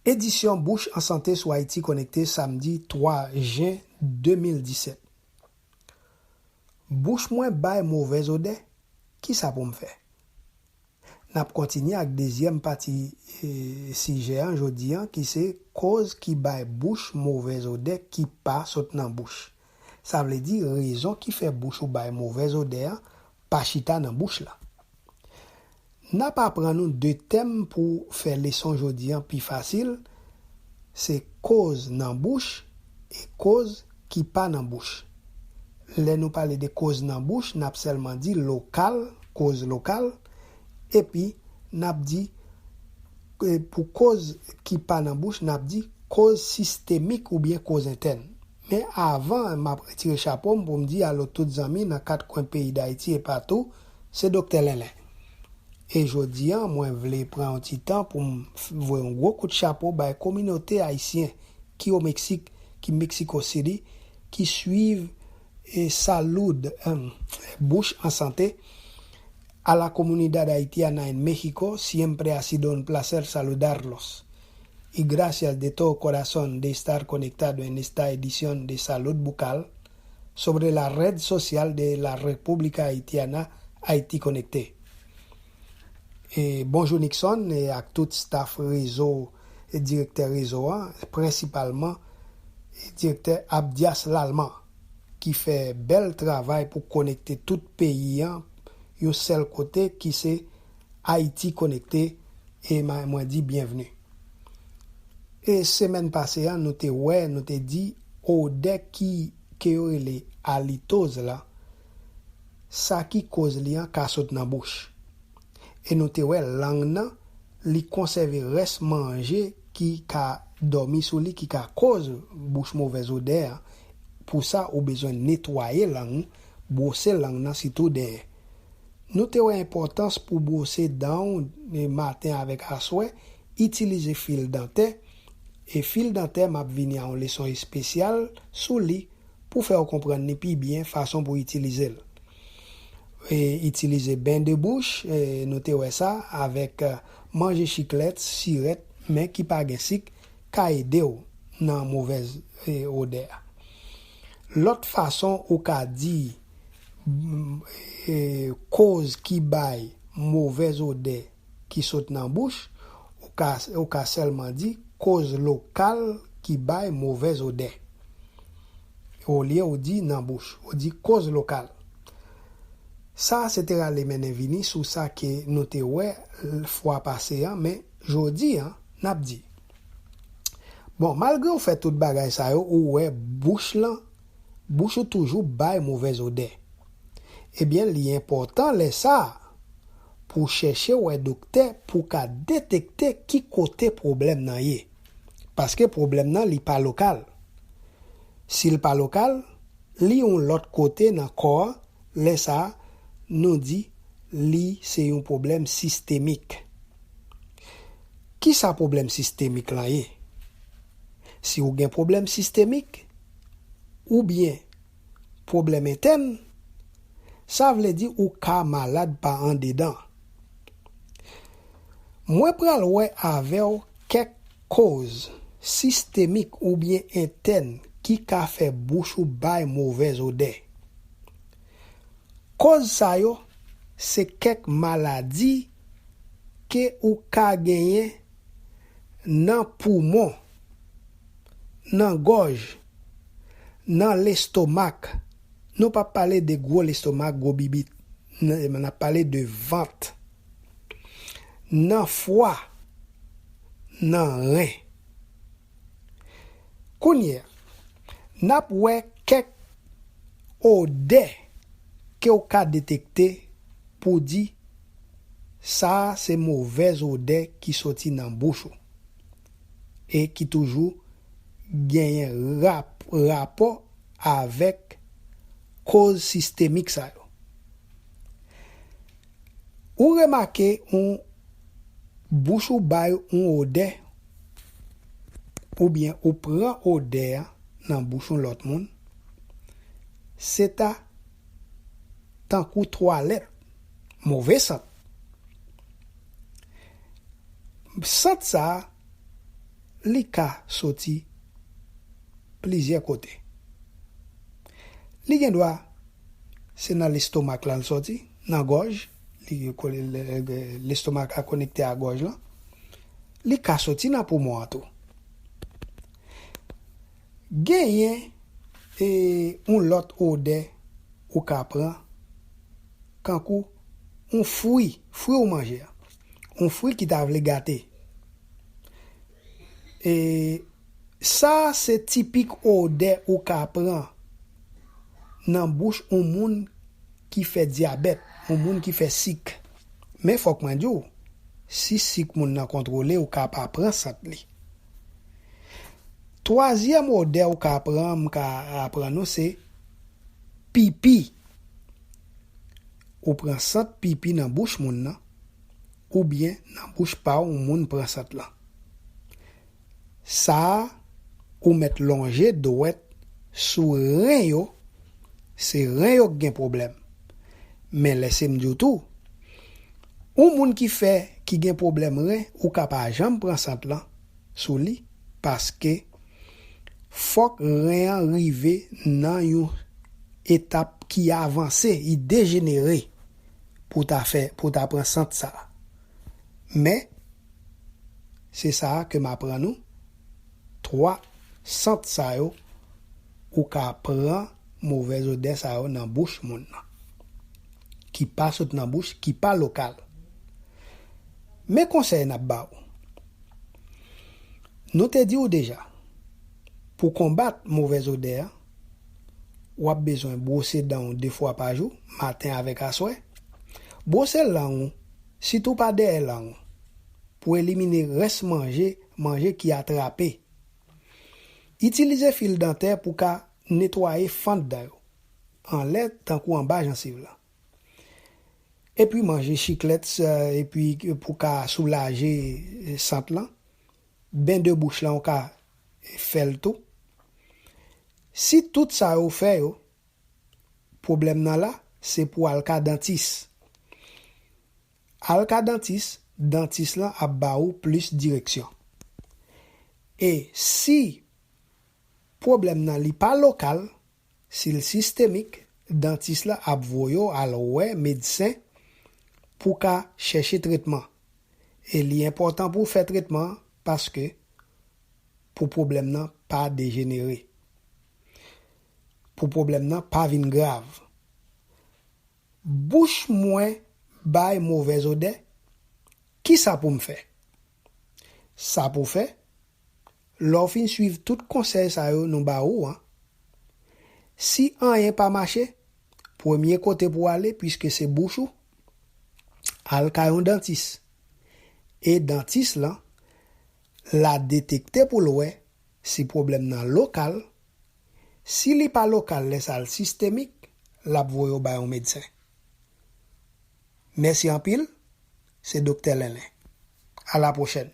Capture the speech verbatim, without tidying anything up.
Edisyon Bouch an Sante sou Ayiti Konekte, samdi twa jen de mil disèt. Bouch mwen bay movèz odè, kisa pou m fè? N ap kontinye ak dezyèm pati, e, sijè an jodi an, ki se koz ki bay bouch movèz odè ki pa sot nan bouch. Sa vle di rezon ki fè bouch ou bay movèz odè an pa chita nan bouch la. N ap aprann nou de tèm pou fè leson jodi an pi fasil, se koz nan bouch e koz ki pa nan bouch. Lè nou pale de koz nan bouch, n ap sèlman di lokal, koz lokal, epi n ap di, e, pou koz ki pa nan bouch, n ap di koz sistemik oubyen koz entèn. Men avan, m ap retire chapo m pou m di alo tout zanmi nan kat kwen peyi Dayiti e patou, se Doktè Lenlen. E jodi an, mwen vle pran yon ti tan pou m f- voye yon gwo kout chapo bay kominote ayisyen ki o Meksik, ki Mexico City, ki swiv e Salud, em, Bouch an Sante, a la comunidad haitiana en México, siempre ha sido un placer saludarlos. Y gracias de todo corazón de estar conectado en esta edición de Salud Bucal sobre la red social de la República Haitiana Haití Connecté. E bonjou Nixon e ak tout staff rezo, e direktè rezo an, prensipalman e direktè Abdias Lalman, ki fè bèl travay pou konekte tout peyi an yon sèl kote ki se Ayiti Konekte, e ma- mwen di byenvni. E semèn pase an, nou te wè, nou te di odè ki, ke yo rele alitoz la, sa ki koz li an ka sot nan bouch. E nou te wè lang nan, li konsève rès manje ki ka dòmi sou li, ki ka koz bouch movèz odè a. Pou sa, ou bezwen netwaye lang ou, bwose lang nan sitou dèyè. Nou te wè enpòtans pou bwose dan w, e, maten avèk aswè, itilize fil dantè, e fil dantè m ap vini a yon leson espesyal sou li pou fè w konprann li pi byen fason pou itilize l. E, itilize ben de bouch, e, nou te wè sa avèk, e, manje chiklèt, sirèt, men ki pa gen sik, ka ede w nan movèz, e, odè a. Lòt fason ou ka di, mm, e, koz ki bay movèz odè ki sot nan bouch, ou ka, ou ka sèlman di koz lokal ki bay movèz odè. Olye ou di nan bouch, ou di koz lokal. Sa se te rale mennen vini sou sa ke nou te wè fwa pase an, men jodi an, n ap di. Bon, malgre w fè tout bagay sa yo, ou wè bouch lan, bouch ou toujou bay movèz odè. Ebyen, li enpòtan lè sa a pou w chèche wè doktè pou w ka detekte ki kote pwoblèm nan ye. Paske pwoblèm nan, li pa lokal. Si l pa lokal, li yon lòt kote nan kò a, lè sa a, nou di li se yon pwoblèm sistemik. Kisa pwoblèm sistemik lan ye? Si w gen pwoblèm sistemik, oubyen pwoblèm entèn, sa vle di ou ka malad pa andedan. Mwen pral wè avè w kèk koz sistemik oubyen entèn ki ka fè bouch ou bay movèz odè. Koz sa yo se kèk maladi ke ou ka genyen nan poumon, nan gòj, nan lestomak. Nou p ap pale de gwo lestomak, gwo bibit. N, n ap pale de vant. Nan fwa, nan ren. Kounye a, n ap wè kèk odè ke w ka detekte pou di sa a se movèz odè ki soti nan bouch ou e ki toujou genyen rap, rapò avèk koz sistemik sa yo. Ou remake yon bouch ou bay yon odè, oubyen ou pran odè a nan bouch yon lòt moun, se ta tankou twalèt, move sant. Sant sa a, li ka soti plizyè kote. Li gen dwa se nan lestomak la l soti, nan gòj, li, lestomak la konekte a gòj lan. Li ka soti nan poumon an tou. Genyen e, yon lòt odè ou ka pran, kankou yon fwi, fwi ou manje a, yon fwi ki ta vle gate. E sa se tipik odè ou ka pran nan bouch yon moun ki fè dyabèt, yon moun ki fè sik. Men fòk mwen di w, si sik moun nan kontwole, ou ka pa pran sant li. Twazyèm odè ou ka pran, m ka aprann ou, se pipi. Ou pran sant pipi nan bouch moun nan, oubyen nan bouch pa w, yon moun pran sant lan. Sa a, ou mèt lonje dwèt sou ren yo, se ren yo k gen pwoblèm. Men lèse m di w tou, yon moun ki fè, ki gen pwoblèm ren, ou ka pa janm pran sant lan sou li, paske fòk ren an rive nan yon etap ki avanse, i dejenere pou ta fè, pou ta pran sant sa a. Men, se sa a ke m aprann ou, twa sant sa yo, ou ka pran movèz odè sa yo nan bouch moun nan, ki pa sot nan bouch, ki pa lokal. Men konsèy n ap ba w. Nou te di w deja, pou konbat movèz odè a, w ap bezwen bwose dan w de fwa pa jou, maten avèk aswè. Bwose lang ou, sitou pa dèyè lang ou, pou elimine rès manje, manje ki atrape. Itilize fil dantè pou ka netwaye fant dan yo, anlè tankou anba jansiv la. Epi manje chiklèt, epi pou ka soulaje, eh, sant lan. Ben de bouch lan, ou ka fè l tou. Si tout sa yo fè yo, pwoblèm nan la, se pou al ka dantis. Al ka dantis, dantis lan ap ba ou plis direksyon. E si pwoblèm nan li pa lokal, si l sistemik, dantis la ap voye w al wè medsen pou ka chèche tretman. E li enpòtan pou w fè tretman an paske pou pwoblèm nan pa dejenere. Pou pwoblèm nan pa vin grav. Bouch mwen bay movèz odè, kisa pou m fè? Sa pou fè, lè w fin swiv tout konsèy sa yo nou ba ou an, si anyen pa mache, premye kote pou w ale, piske se bouch ou, al ka yon dantis. E dantis lan, l a detekte pou l wè si pwoblèm nan lokal. Si li pa lokal, lè sa l sistemik, l ap voye w bay yon medsen. Mèsi anpil, se Doktè Lenlen. A la pwochèn.